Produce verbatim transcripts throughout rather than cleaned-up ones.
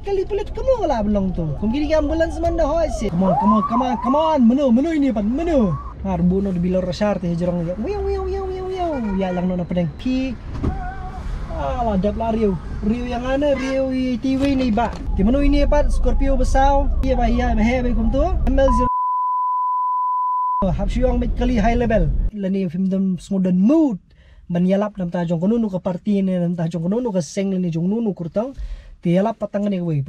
Kali pulit kumno ka lah ban long to. Kum kini ki ambulance man da hoi si. Come on, come on, come on, come on. Mano, mano ini pat, mano. Ar bu no da bilor rashar te hajrong ya. Wiau, wiau, wiau, wiau, wiau. Ya lang no na pedeng. Phi. Ah, la dep la riu. Riu yang ana, riu i tiwi ni ba. Ti mano ini pat, Scorpio besau. Iya ba, iya ba, he ba kum to. M L zero. Hap shu ong met kali high level. Lani film dam sngewdon mood ban ïalap namta jong kano kano ka parti ne namta jong kano kano ka seng ne jong kano kano ka kyrtong. Te ïalap pat tang kane kawei.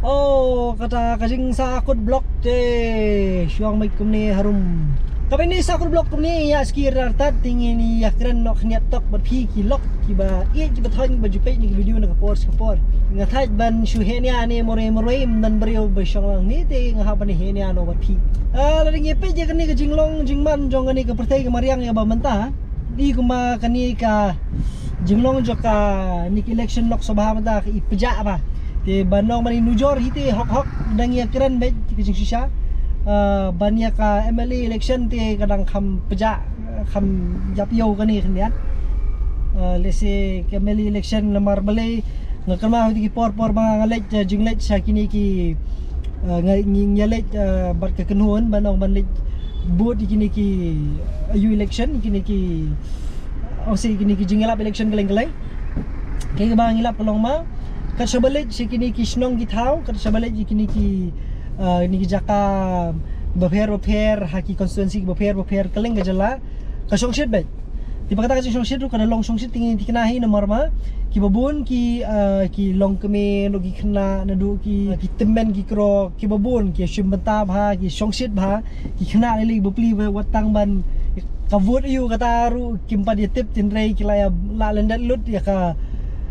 Oh, kata ka jingsakut blok te shuang mai kumne harum. Kaba ini sakut blok kumne ïa skir artat te ngin ïa kren noh khniat tok bad phi ki lok kiba ïeit kiba thoiñ ba ju peit ïa ki video na ka por sha ka por. Nga thait ban shu heh nia ne morei morei ym don briew ba shong lang ne te nga hap ban heh nia noh bad phi. Ah, lada ngi peit ïa kane ka jinglong jingman jong kane ka pyrthei ka mariang ïa ba mynta. Di kumba kane ka jinglong jong kane ka election Lok Sabha mynta ka i pjah ba. Te ban ong ban i nujor hi te hok hok dang ïa kren beit ka jingshisha. Ah, ban ïa ka M L A election te ka dang kham pjah, kham ïap ïew kane khyndiat. Ah, lehse ka M L A election namar balei nga kynmaw ha ki por por ba nga leit, ah, jingleit sha kine ki, ah, nga, ngi, ngi leit, ah, bad ka kynhun ban ong ban leit vote ïa kine ki, ah, ïa u election, ïa kine ki, ong si kine ki jingïalap election kylleng kylleng. Kaei kaba ngi lap ka long ma kat shaba leit sha kine ki shnong ki thaw, kat shaba leit sha kine ki, ah, kine ki jaka bapher bapher ha ki constituency bapher bapher kylleng ka jylla ka shongshit beit. Te ba kata ka jingshongshit ruh ka da long shongshit te ngi thikna hi namar ma kiba bun ki, ah, ki longkmie, naduh ki khynnah, naduh ki, ki tymmen ki kro, kiba bun ki shim bynta bha, ki shongshit bha, ki khynnah lili bapli ba wat tang ban ka vote ïa u kata ruh kim pat ïa tip, tynrai ki la ïa la lyndet lut ïa ka,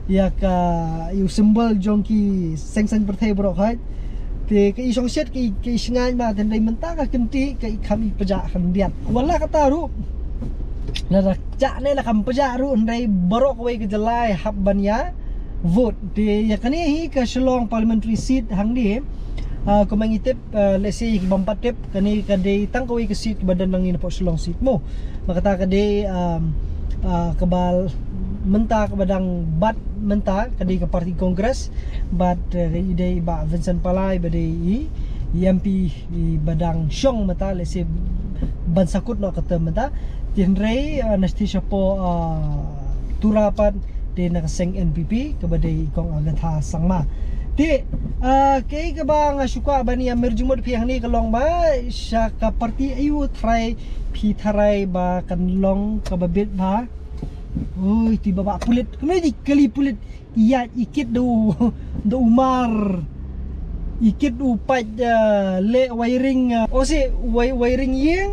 ïa ka, ïa u symbol jong ki seng saiñ pyrthei baroh hait. Te ka i shongshit ka i, ka i shngain ma tynrai mynta ka kynti ka i kham i pjah khyndiat. Wat la kata ruh lada jah ne la kham pjah ruh hynrei baroh kawei ka jylla i hap ban ïa vote. Te ïa kane hi ka Shillong parliamentary seat hangne, ah, kumba ngi tip, ah, lehse ïa ki bym pat tip, kane ka dei tang kawei ka seat kaba don nangne napoh Shillong seat mo. Ba kata ka dei, um, ah, kaba mynta kaba dang bat mynta ka dei ka party Congress bad, eh, i dei i bah Vincent Pala iba dei i, i M P iba dang shong mynta, lehse ban sa kut noh ka term mynta. Te hynrei, ah, na shisha shapoh, ah, Tura pat dei na ka seng N P P kaba dei i kong Agatha Sangma. Te, ah, kaei kaba nga shu kwah ban ïa mir jingmut phi hangne ka long ba sha ka parti aïu tharai phi tharai ba kan long kaba bit bha. Oi, te ba bah pulit. Kumno di kali pulit. Ïa i kit da u, da u mar. I kit u pait, eh, leh wiring, eh, o si, wi-, wiring ïing.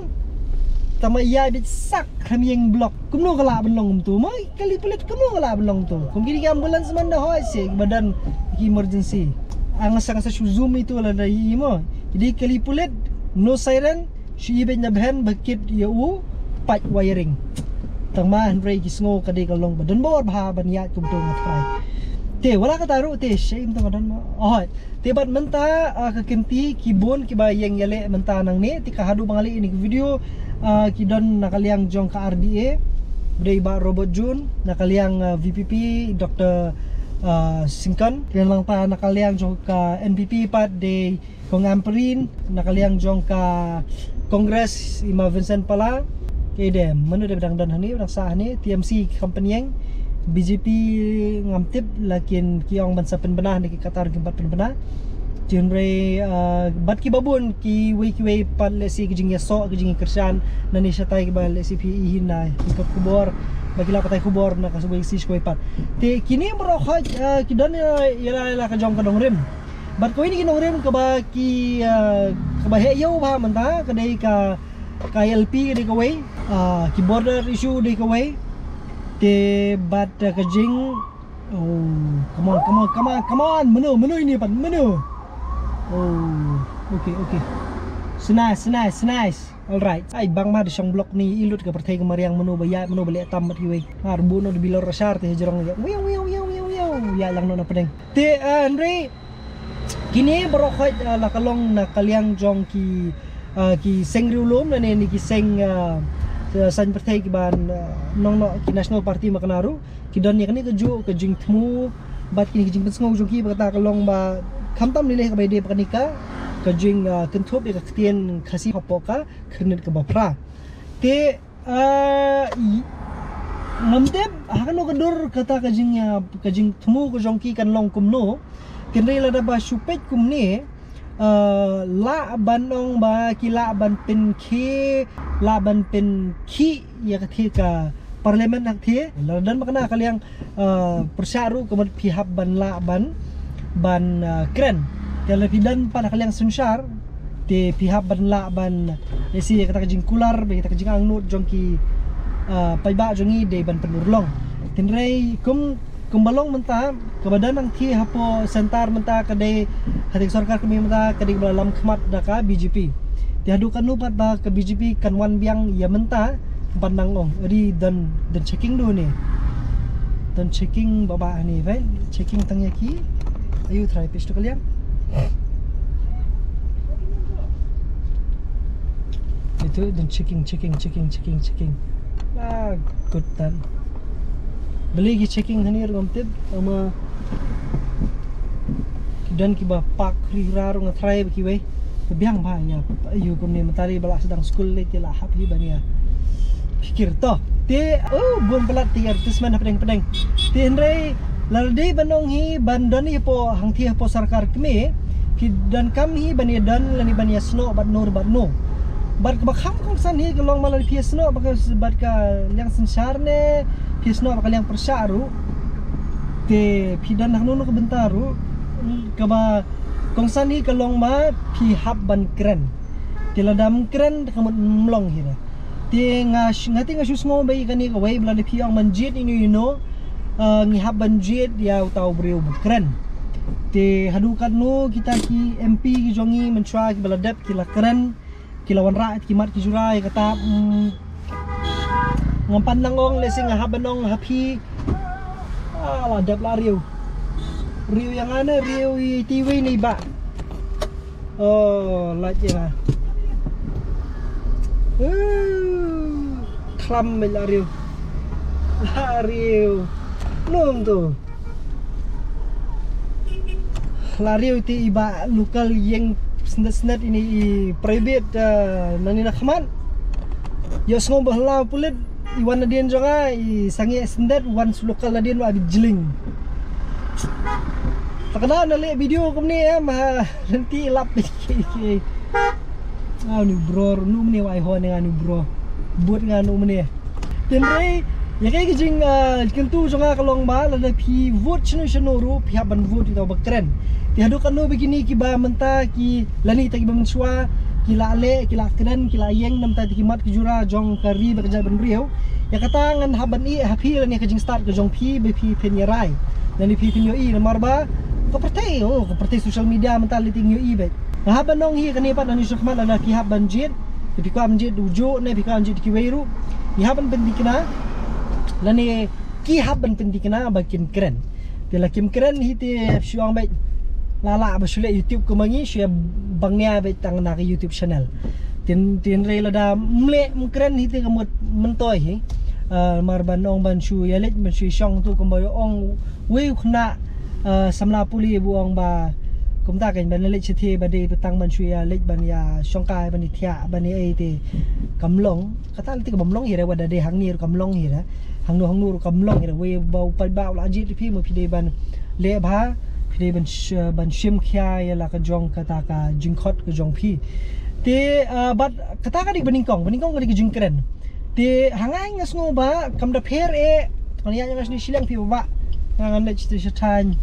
Tama ïa bit sak khlem ïing blok. Kumno ka lah ban long kumto mo? Kali pulit kumno ka lah ban long to? Kum kini ki ambulance man da hoi si ba don ki emergency. Ang sa, sa shu zoom itu lada i mo. Jadi kali pulit, no siren, shu i beit na bhen ba kit ïa u pait wiring. Tang ma hynrei ki sngew ka dei ka long ba don bor bha ban ïaid kumto nga tharai. Te wat la kata ruh te shame tang don ma. Oi. Te bad mynta, ah, ka kynti ki bun kiba ïeng ïaleh mynta nangne te ka haduh ba nga leh ïa kane ka video, ah, ki don na ka liang jong ka R D A. Ba dei bah Robert June, na ka liang, ah, V P P, Doctor, ah, Syngkon. Te nangta na ka liang jong ka N P P pat dei Kong Ampareen, na ka liang jong ka Congress i ma Vincent Pala. Ki de, mano de ba dang don hangne, ba dang sah hangne, T M C kam pynïeng, B J P ngam tip, lakin ki ong ban sa pynbna hangne ki katar kim pat pynbna. Te hynrei, ah, bad kiba bun, kiwei kiwei pat lehse ki jingïasoh, ki jingïakyrshan, nangne shatai kiba lehse phi i hi na ki kot khubor, ba ki la pathai khubor na ka subei si shkoi pat. Te kine baroh hoi, ah, ki don ïa, ïa la, ïa la ka jong ka nongrim. Bad kawei na ki nongrim kaba ki, ah, kaba heh ïew bha mynta ka dei ka, ka I L P ka dei kawei, ah, ki border issue dei kawei. Te bad, ah, ka jing, oh, come on, come on, come on, come on. Mano, mano ini pat, mano. Oh, okay, okay. Snai, snai, snai. Alright. Ai bang ma da shong blok ni i lut ka pyrthei ka mariang mano ba ïa, mano ba leh tam mat kiwei. Mar bu no da bilor rashar te hajrong ïa. Wiau, wiau, wiau, wiau, wiau. Ïa lang no na pedeng. Te, ah, hynrei kine baroh hoi, ah, la ka long na ka liang jong ki, ah, ki seng riewlum ne, ne ki seng, ah, saiñ pyrthei kiban, ah, nong noh ki National Party ma kane ruh ki don ïa kane ka juh ka jingthmu bad kine ki jingpynsngew jong ki ba kata ka long ba Khamtam lei lei kaba ïadei bad kane ka, ka jing, ah, kynthup ïa ka ktien Khasi hapoh ka khyrnit kaba phra. Te, ah, i-, ngam tip ha kano ka dur kata ka jing, ah, ka jingthmu ka jong ki kan long kumno. Hynrei lada ba shu peit kumne, ah, lah ban ong ba ki lah ban pynkhih, lah ban pynkhih ïa ka thie ka parliament ha ka thie. Lada don ba kane ka liang, ah, pyrshah ruh ka mut phi hap ban lah ban, ban, ah, kren. Te lada phi don pat ha ka liang synshar, te phi hap ban lah ban, lehse ïa kata ka jingkular bad kata ka jingangnud jong ki, ah, paidbah jong ngi dei ban pynurlong. Hynrei kum, kumba long mynta, kaba don hangthie hapoh centre mynta ka dei, ha ka sorkar kmie mynta ka dei kaba la lam khmat da ka B J P. Te haduh katno pat ba ka B J P kan wan biang ïa mynta, ban nang ong, ri don, don checking duh ne. Don checking ba ba ne, bhai. Checking tang ïa ki. Ayu trai pis tu ka liang. Itu don checking, checking, checking, checking, checking. Ah, good done. Balei ki checking hangne ruh ngam tip, ama ki don kiba park ri ra ruh nga trai ba kiwei. Ka biang ba ïa, ayu kumne mynta ri ba la sdang skul lei te la hap hi ban ïa. Pyrkhat to. Te, oh, bun palat te advertisement hapdeng hapdeng. Te hynrei lada dei ban ong hi ban don hi hapoh hangthie hapoh sorkar kmie. Phi donkam hi ban ïa don lane ban ïa snoh bad no bad no. Bad kaba kham kongsan hi ka long ba lada phi ïa snoh bad ka, bad ka liang synshar ne phi ïa snoh bad ka liang pyrshah ruh. Te phi don ha kano kano ka bynta ruh, kaba kongsan hi ka long ba phi hap ban kren. Te lada ym kren te ka mut ym long hi re. Te nga sh-, nga te nga shu sngew ba ïa kane kawei ba lada phi ong ban jied ino ino, ah, ngi hap ban jied ïa uta u briew ba kren. Te haduh katno kita ki M P ki jong ngi mynshuwa kiba la dep ki la kren, ki la wanrah ki mat ki jura ïa kata, mm, ngam pat nang ong lehse nga hap ban ong ha phi. Ah, la dep la riew. Riew ïa nga ne riew ïa iti wei ne i bah. Oh, lait ïa nga. Uh, khlam beit la riew. La riew. Num tu. La riew te i bah local ïeng snet snet ine i private, eh, nani na khmat. Ïoh sngew ba hla pulit i wan nadien jong nga i sangeh snet wan shu local nadien wa bi jling. Takna na leh video kumne em ha renti lap ki ki. Ah, uni u bro, nu mne wa ai ho ne nga uni u bro. Bud nga nu mne. Hynrei ïa kaei ka jing, ah, kyntu jong nga ka long ba lada phi vote shano shano ruh phi hap ban vote ïa uta uba kren. Te haduh katno ba kine kiba mynta ki lane ita kiba mynshuwa ki la leh ki la kren ki la ïeng namar ita ki mat ki jura jong ka ri bad ka jaitbynriew. Ïa kata ngan hap ban ïeh ha phi lane ka jingstad ka jong phi ba phi phin ïa rai lane phi phin ïohi namar ba ka pyrthei, oh, ka pyrthei social media mynta lei te ngi ïohi beit. Nga hap ban ong hi kane pat lane shu khmat lada phi hap ban jied, phi kwah ban jied u juh ne phi kwah ban jied kiwei ruh. Ngi hap ban pynthikna lane ki hap ban pynthikna ba kin kren. Te la kim kren hi te shu ong beit. La la ba shu leh YouTube kumba ngi shu ïa bang nia beit tang na ka YouTube channel. Tin, tin re lada mleh mkren hi te ka mut myntoi hi. Ah, mar ban ong ban shu ïa leit ban shu ïa shong tu kumba ong wei u khynnah, ah, samla pule bu ong ba kumta kan ban leit shatei ba dei ba tang ban shu ïa leit ban ïa shongkai ban ïa thiah ban ïa ei te kam long. Kata lei te ka bym long hi re, wat da dei hangne ruh kam long hi re. Hangno hangno ruh kam long hi re. Wei ba u paidbah u la jied ïa phi ma phi dei ban leh bha, phi dei ban sh-, ban shim khia ïa la ka jong kata ka jingkhot ka jong phi. Te, ah, bad kata ka dei ba nyngkong, ba nyngkong ka dei ka jingkren. Te ha nga nga sngew ba kam da pher eh, ngan ïa nga shini shiliang phi ba ba. Nga ngan leit sha thaiñ,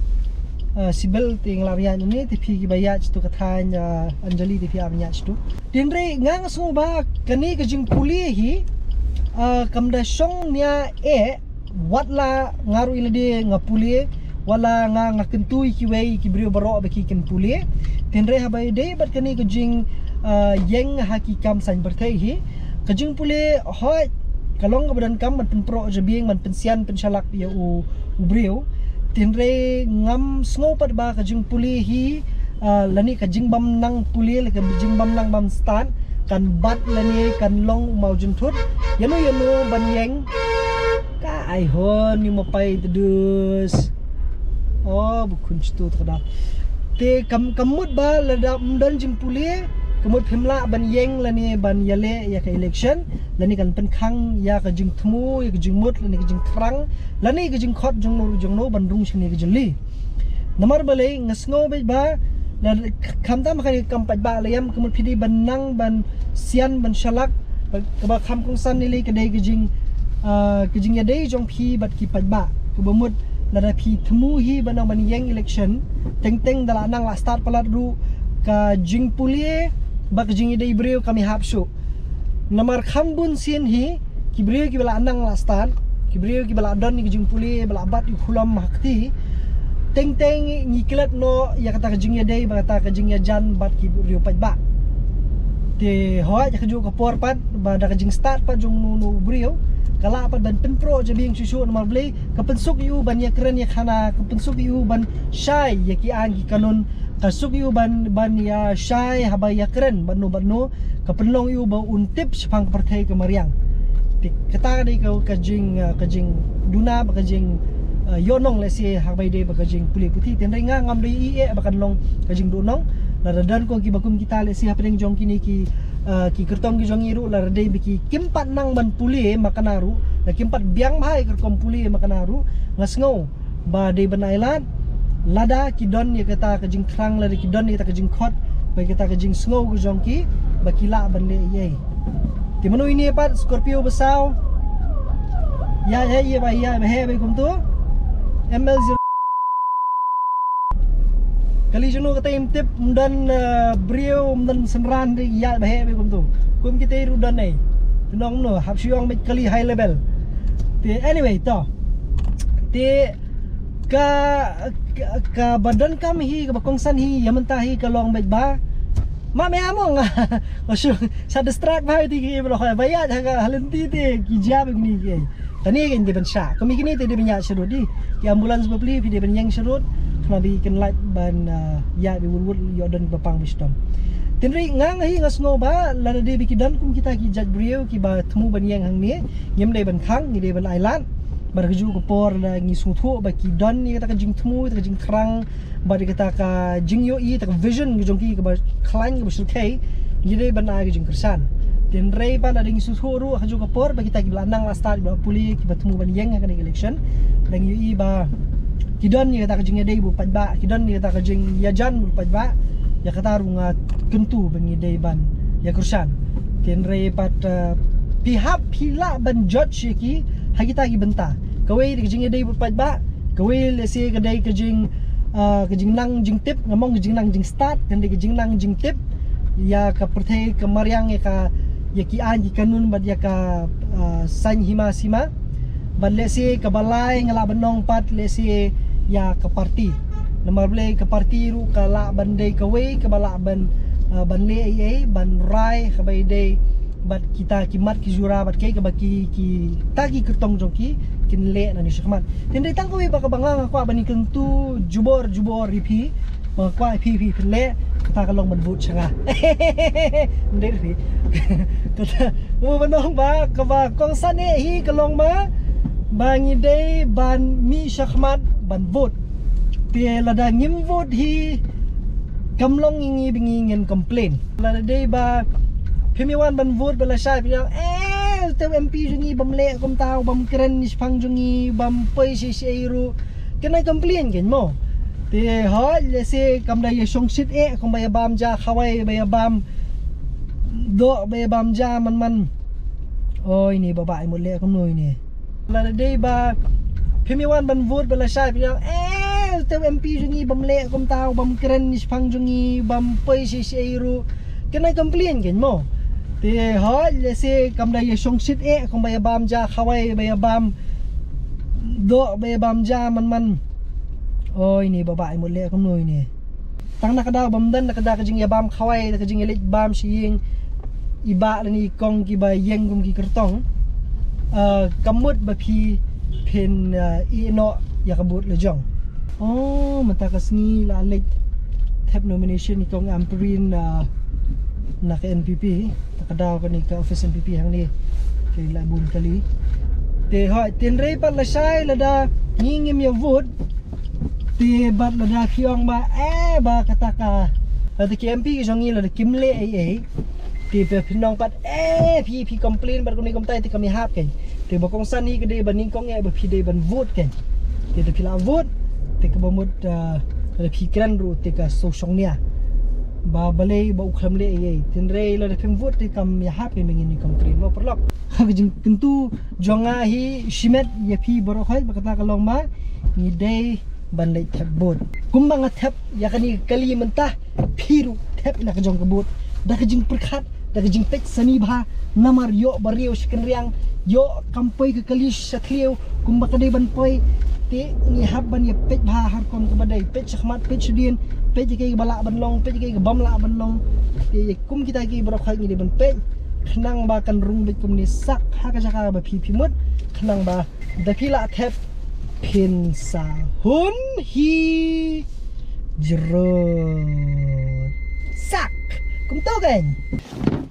ah, Sibil te nga la ïa ne te phi ki ba ïa tu ka thaiñ, ah, Anjali te phi ap ïa tu. Te hynrei nga nga sngew ba kane ka jingpule hi, ah, kam da shong nia eh, wat la nga ruh i lade nga pule, wat la nga nga kyntu ïa kiwei ki briew baroh ba ki kin pule. Te hynrei haba ïadei bad kane ka jing, ah, ïeng ha ki kam saiñ pyrthei hi, ka jingpule hoi ka long kaba donkam ban pynproh jabieng ban pynsian pynshalak ïa u, u briew. Te hynrei ngam sngew pat ba ka jingpule hi, ah, lane ka jingbym nang pule, lane ka jingbym nang bam stad kan bat lane kan long u mawjynthut ïano ïano ban ïeng. Ka ai hon ïa ma pai tdus. Oh, bu khun stu tda. Te kam, kam mut ba lada ym don jingpule, kam mut phim lah ban ïeng lane ban ïaleh ïa ka election, lane kan pynkhang ïa ka jingthmu, ïa ka jingmut, lane ka jingthrang, lane ka jingkhot jongno jongno ban rung shane ka jylliew. Namar balei nga sngew beit ba, lada, khamtam ha kane ka kam paidbah lada ïam, kam mut phi dei ban nang ban sian ban shalak, ba, kaba kham kongsan ne lei ka dei ka jing, ah, ka jingïadei jong phi bad ki paidbah. Kaba mut lada phi thmu hi ban nang ban ïeng election, teng teng da la nang la start palat ruh ka jingpule bad ka jingïadei briew kam ïahap shuh. Namar kham bun sien hi ki briew kiba la nang la start, ki briew kiba la don ïa ka jingpule, ba la bat ïa u khulom ha kti, teng teng ngi klet noh ïa kata ka jingïadei bad kata ka jingïajan bad ki briew paidbah. Te hooid, ha kajuh ka por pat, ba da ka jingstart pat jong uno uno u briew, ka lah pat ban pynproh jabieng shuh shuh, namar balei, ka pynsuk ïa u ban ïakren ïakhana, ka pynsuk ïa u ban shai ïa ki aiñ ki kanun, ka suk ïa u ban, ban ïashai haba ïakren bad no bad no, ka pynlong ïa u ba un tip shaphang ka pyrthei ka mariang. Te kata ka dei ka, ka jing, ah, ka jingduna bad ka jing, ah, ïohnong lehse haba ïadei bad ka jingpule puthi. Te hynrei nga ngam dei ïa, eh, ba kan long ka jingduhnong. Lada don ko kiba kum kita lehse hapdeng jong kine ki, ah, ki kyrtong ki jong ngi ruh, lada dei ba ki kim pat nang ban pule makna ruh, lada kim pat biang bha ïa ka rukom pule makna ruh, nga sngew ba dei ban ailad, lada ki don ïa kata ka jingthrang, lada ki don ïa kata ka jingkhot, bad ïa kata ka jingsngew ka jong ki, ba ki lah ban leh ei ei. Te mano ine pat, Scorpio ba saw. Ïa, ïa, ïa ba, ïa ba heh ba kumto. M L zero. Kali jong no kata im tip, ym don, eh, briew, ym don synran, ïa ba heh ba kumto. Kum kita ruh don ei. Te nong no, hap shu ong beit kali high level. Te anyway, to. Te ka, ka, kaba donkam hi, kaba kongsan hi ïa mynta hi ka long beit ba, ma me amo nga, nga shu sa distract bha ïa ki, ba la hoi ba ïa ha ka ha lynti te ki jia ba kine ki. Kane ka dei ban shah. Kum ïa kine te dei ban ïa sharud di. Ki ambulance bapli phi dei ban ïeng sharud, khnang ba ki kynlait ban, ah, ïa ba wut wut ïoh don ba pang ba shitom. Te hynrei nga, nga hi nga sngew ba lada dei ba ki don kum kita ki jait briew kiba thmu ban ïeng hangne, ngim dei ban khang, ngi dei ban ailad. Bad kajuh ka por lada ngi sngewthuh ba ki don ïa kata ka jingthmu, kata ka jingthrang, bad ïa kata ka jingïohi, kata ka vision ka jong ki kaba khlaiñ kaba shyrkhei, ngi dei ban ai ka jingkyrshan. Te hynrei pat lada ngi sngewthuh ruh ha kajuh ka por ba kita kiba la nang la start, kiba la pule, kiba thmu ban ïeng ha kane ka election, lada ngi ïohi ba ki don ïa kata ka jingïadei bad u paidbah, ki don ïa kata ka jingïajan bad u paidbah, ïa kata ruh nga kyntu ba ngi dei ban ïa kyrshan. Te hynrei pat, eh, phi hap phi lah ban judge ïa ki ha kita ki bynta. Kawei ka jingïadei bad u paidbah, kawei lehse ka dei ka jing, ah, ka jingnang jingtip, nga mong ka jingnang jingstad, ka dei ka jingnang jingtip ïa ka pyrthei ka mariang, ïa ka, ïa ki aiñ ki kanun bad ïa ka, ah, saiñ hima sima. Bad lehse kaba lai nga lah ban ong pat lehse ïa ka party. Namar balei ka party ruh ka lah ban dei kawei kaba lah ban, ah, ban leh ei ei, ban rai kaba ïadei bad kita ki mat ki jura bad kaei kaba ki, kita ki kyrtong jong ki kin leh nangne shakhmat. Te hynrei tang kawei ba kaba nga, nga kwah ban ïakyntu jubor jubor ïa phi, ba nga kwah ïa phi, phi phin leh, kata ka long ban vote sha nga. Ym dei phi. Kata, nga ban ong ba kaba kongsan eh hi ka long ba, ba ngi dei ban mih shakhmat ban vote. Te lada ngim vote hi, kam long ïa ngi ba ngi ngin complain. Lada dei ba phim ïa wan ban vote ba lashai phi ong, eh, uta u M P jong ngi bym leh kumta, bym kren shaphang jong ngi, bym poi shisha ruh. Kane complain kein mo. Te hooid, lehse kam da ïa shongshit eh, kumba ïa bam ja khawai, ba ïa bam doh, ba ïa bam ja man man. Oi, ine ba ba ai mut leh kumno ine. Lada dei ba phim ïa wan ban vote ba lashai phi ong, eh, uta u M P jong ngi bym leh kumta, bym kren shaphang jong ngi, bym poi shisha ruh. Kane complain kein mo. Te hooid, lehse kam da ïa shongshit eh, kumba ïa bam ja khawai, ba ïa bam doh, ba ïa bam ja man man. Oi, ine ba ba ai mut leh kumno ine. Tang na ka daw bym don, na ka daw ka jingïabam khawai, na ka jingïaleit bam sha ïing i bah lane i kong kiba ïeng kum ki kyrtong. Ah, kam mut ba phi phin, ah, ïeh noh ïa ka vote la jong. Oh, mynta ka sngi la leit thep nomination i kong Ampareen, ah, na ka N P P. Na ka daw kane ka office N P P hangne. Te la bun kali. Te hooid, hynrei pat lashai lada ngi ngim ïa vote. Te bad lada phi ong ba, eh, ba kata ka, lada ki M P ki jong ngi lada kim leh ei ei, te phi phin ong pat, eh, phi, phi complain bad kumne kumtai, te kam ïahap kein. Te ba kongsan hi ka dei ba nyngkong eh ba phi dei ban vote kein. Te lada phi la vote, te kaba mut, ah, lada phi kren ruh te ka sngewshongnia ba balei ba u khlem leh ei ei. Hynrei lada phim vote te kam ïahap kein ba ngin ïa complain, mo paralok. Ka jingkyntu jong nga hi shimet ïa phi baroh khoit ba kata ka long ba ngi dei ban leit thep vote. Kumba nga thep ïa kane ka kali mynta, phi ruh thep na ka jong ka vote. Da ka jingpyrkhat, da ka jingpeit sani bha, namar ïoh briew sha kynriang, ïoh kam poi ka kali sha thliew kumba ka dei ban poi. Te ngi hap ban ïa peit bha ha rukom kaba dei, peit shakhmat, peit shadien, peit ïa kaei kaba lah ban long, peit ïa kaei kaba ym lah ban long. Te kum kita ki baroh khoit ngi dei ban peit khnang ba kan rung beit kumne sak ha ka jaka ba phi, phi mut, khnang ba lada phi la thep phin sa hun hi jrut sak. Kumto kein.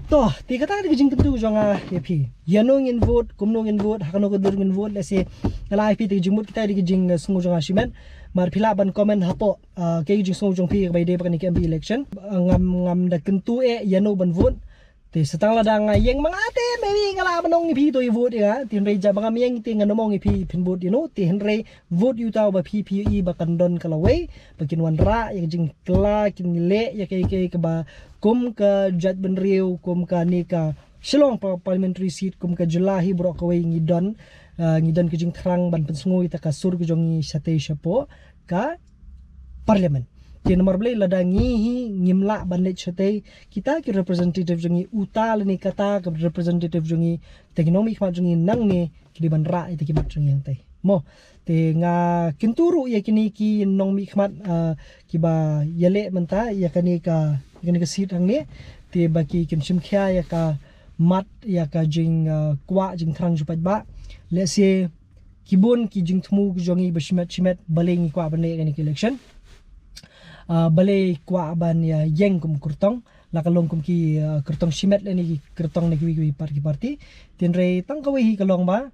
To, te kata ka dei ka jingkyntu jong nga ïa phi. Ïano ngin vote, kumno ngin vote, ha kano ka dur ngin vote, lehse nga la ai phi te ka jingmut, kita ka dei ka jingsngew jong nga shimet. Mar phi lah ban comment hapoh, ah, kaei ka jingsngew jong phi kaba ïadei bad kane ka M P election. Ah, ngam, ngam da kyntu eh ïano ban vote. Te sa tang lada nga ïeng ma nga te, maybe nga lah ban ong ïa phi to ïa vote ïa nga. Te hynrei jia ba ngam ïeng te ngan ym ong ïa phi phin vote ïano. Te hynrei vote ïa uta uba phi, phi ïohi ba kan don ka lawei, ba kin wanrah ïa ka jingkylla, kin leh ïa kaei kaei kaba kum ka jaitbynriew, kum kane ka Shillong pa-, parliamentary seat, kum ka jylla hi baroh kawei ngi don, ah, ngi don ka jingthrang ban pynsngew ïa ka sur ka jong ngi shatei shapoh ka parliament. Te namar balei lada ngi hi ngim lah ban leit shatei, kita ki representative jong ngi, uta lane kata ka representative jong ngi, kita ki nongmihkhmat jong ngi nangne ki dei ban rah ïa kita ki mat jong ngi hangtei. Mo, te nga kyntu ruh ïa kine ki nongmihkhmat, ah, kiba ïaleh mynta ïa kane ka, ïa kane ka seat hangne, te ba ki kin shim khia ïa ka mat, ïa ka jing, ah, kwah jingthrang jong u paidbah. Lehse ki bun ki jingthmu ki jong ngi ba shimet shimet, balei ngi kwah ban leh kane ka election. Ah, balei kwah ban ïa ïeng kum kyrtong, la ka long kum ki, ah, kyrtong shimet lane ki kyrtong na kiwei kiwei pat ki party. Te hynrei tang kawei hi ka long ba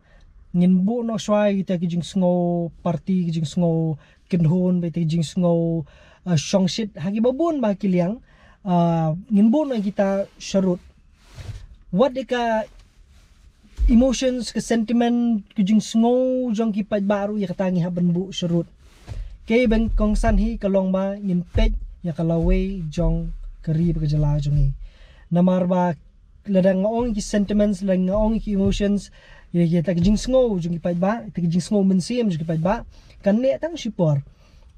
ngin buh noh shuwa ïa kita ki jingsngew party, ki jingsngew kynhun, ba kita ki jingsngew, ah, shongshit ha kiba bun ba ki liang. Ah, ngin buh noh kita sharud. Wat ïa ka emotions, ka sentiment, ka jingsngew jong ki paidbah ruh ïa kata ngi hap ban buh sharud. Kaei ba kongsan hi ka long ba ngin peit ïa ka lawei jong ka ri bad ka jylla jong ngi. Namar ba lada nga ong ki sentiments, lada nga ong ki emotions, ïa, ïa kita ki jingsngew jong ki paidbah, kita ki jingsngew mynsiem jong ki paidbah, kan neh tang shipor.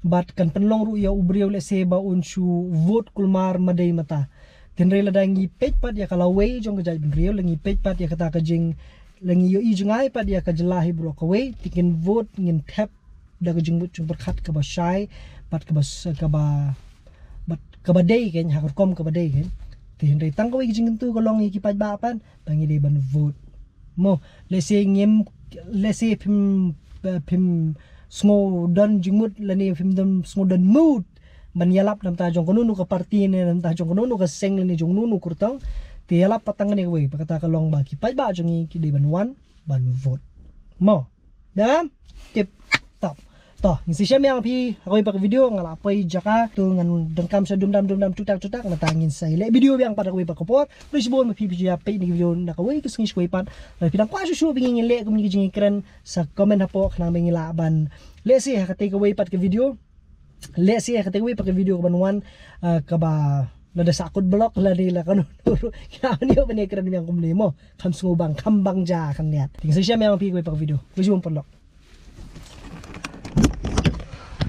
Bad kan pynlong ruh ïa u briew lehse ba un shu vote kulmar madei mata. Te hynrei lada ngi peit pat ïa ka lawei jong ka jaitbynriew, la ngi peit pat ïa kata ka jing, la ngi ïohi jngai pat ïa ka jylla hi baroh kawei, te ngin vote, ngin thep da ka jingmut jingpyrkhat kaba shai, bad kaba s-, kaba, bad kaba dei kein, ha ka rukom kaba dei kein. Te hynrei tang kawei ka jingkyntu ka long ïa ki paidbah pat, ba ngi dei ban vote. Mo, lehse ngim, lehse phim, phim sngew don jingmut, lane phim don, sngew don mood ban ïalap na bynta jong kano kano ka party ne na bynta jong kano kano ka seng lane jong kano kano kyrtong. Te ïalap pat tang kane kawei, ba kata ka long ba ki paidbah jong ngi ki dei ban wan ban vote. Mo. Dam? Tip top. To, ngin sa ïashem biang phi ha kawei pat ka video, nga la poi jaka. To ngan donkam sha dum dam dum dam, tutak tutak, nangta ngin sa ïaleh video biang pat ha kawei pat ka por. Khublei shibun ba phi phi ïa peit ïa kane ka video na kawei ka sngi sha kawei pat. Lada phi dang kwah shuh shuh ba ngin leh kumne ki jingkren, sa comment hapoh khnang ba ngin lah ban leh sha kawei pat ka video. Leh sha kawei pat ka video kaban wan, ah, kaba lada sahkut block lane la kano ruh, kaba ïoh ban ïakren biang kumne mo. Kham sngewbang, kham bang ja kham niat. Te ngin sa ïashem biang phi kawei pat ka video. Khublei shibun paralok.